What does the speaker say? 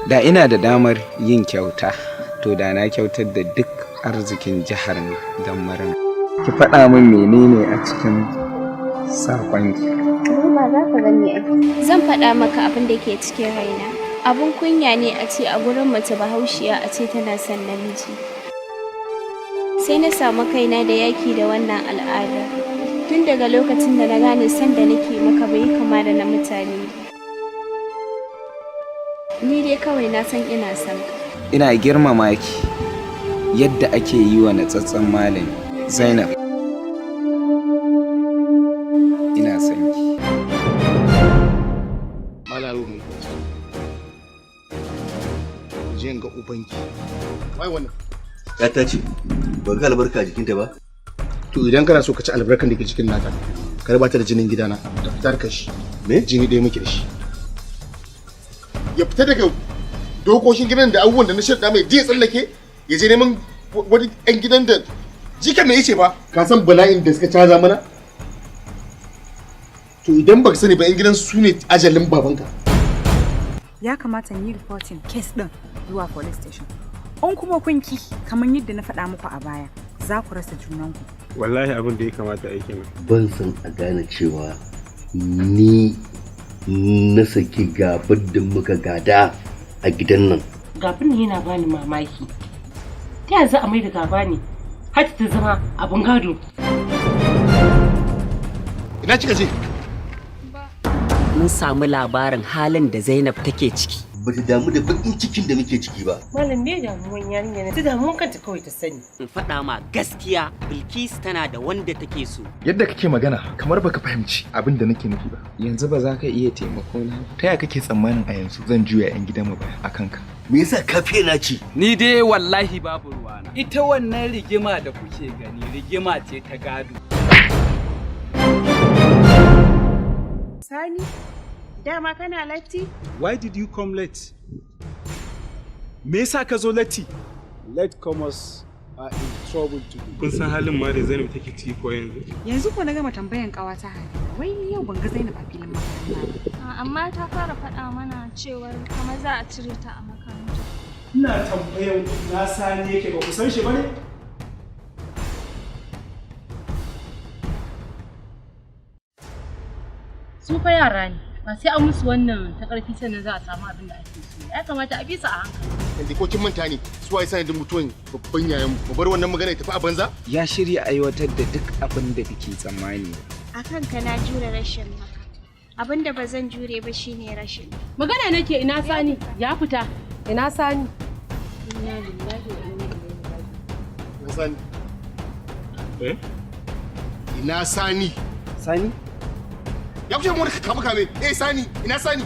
Da ina da damar yin kyauta, to da na kyautar da duk arzikin jihar mu don murna. Ki faɗa min menene a cikin saƙonki. Ba za ka gani ai. Zan faɗa maka abin da ke cikin raina. Abun kunya ne a ce a gurin mace Bahaushiya a ce tana son namiji. Sai na samu kaina da yaki da wannan al'ada. Tun daga lokacin da na gane son da nake maka bai kama da na mutane ba. Ni dai kawai na san ina son ka. Ina girmama ki yadda ake yi wa natsatsen malami. Zainab, ina son ki. Malaro mai je in ga ubanki. Wai wannan? Ya ta ce, ba ga albarka a jikinta ba? To, idan kana so ka ci albarkan da ke cikin nata, ka raba ta da jinin gidana da fitar ka shi. Me? Jini ɗaya muke da shi. Ya fita daga dokokin gidan da abubuwan da na shirya mai jiya, tsallake ya je neman wani ɗan gidan da jikan mai yace ba. Ka san bala'in da suka caza mana? To, idan baka sani ba, 'yan gidan su ne ajalin babanka. Ya kamata ni reporting case din zuwa police station. In kuma kun ki, kamar yadda na faɗa muku a baya, za ku rasa junanku. Wallahi abin da ya kamata a yi kenan. Ban san a gane cewa ni na saki gabar da muka gada a gidan nan. Gabin nan yana bani mamaki. Ta yaya za a mai da gaba ne har ta zama abin gado? Ina kika je? Mun samu labarin halin da Zainab take ciki. Ba ta damu da bakin cikin da muke ciki ba. Malam, me damuwan yarinya ne? Ta damuwan kanta kawai ta sani. In faɗa ma gaskiya, Bilkisu tana da wanda take so. Yadda kake magana kamar baka fahimci abin da nake nufi ba. Yanzu ba za ka iya taimako na? Ta yaya kake tsammanin a yanzu zan juya 'yan gidanmu baya a kanka? Me yasa ka fiye na ci? Ni dai wallahi babu ruwana. Ita wannan rigima da kuke gani, rigima ce ta gado. Sani, dama kana latti? Why did you come late? Me yasa ka zo latti? Late comers are in trouble today. Kun san halin ma da Zainab take ciki ko yanzu? Yanzu ko na gama tambayan ƙawata Halima, wai yau ban ga Zainab a filin makaranta ba. Amma ta fara faɗa mana cewar kamar za a cire ta a makaranta. Ina tambayan na Sani yake, ba ku san shi ba ne? Su fa yara ne, ba sai an musu wannan ta ƙarfi sannan za a samu abin da ake so. Ya kamata a bi su a hankali. Yanzu ko kin manta ne su waye sanadin mutuwan babban yayan mu? Bar wannan magana ya tafi a banza. Ya shirya aiwatar da duk abin da kike tsammani. A kanka na jure rashin maka. Abin da ba zan jure ba shine rashin. Magana nake, ina Sani? Ya fita. Ina Sani? Inna lillahi wa inna ilaihi raji'un. Ina Sani? Eh? Ina Sani? Sani? Ya fice mu wani kame kame. Eh, Sani, ina Sani?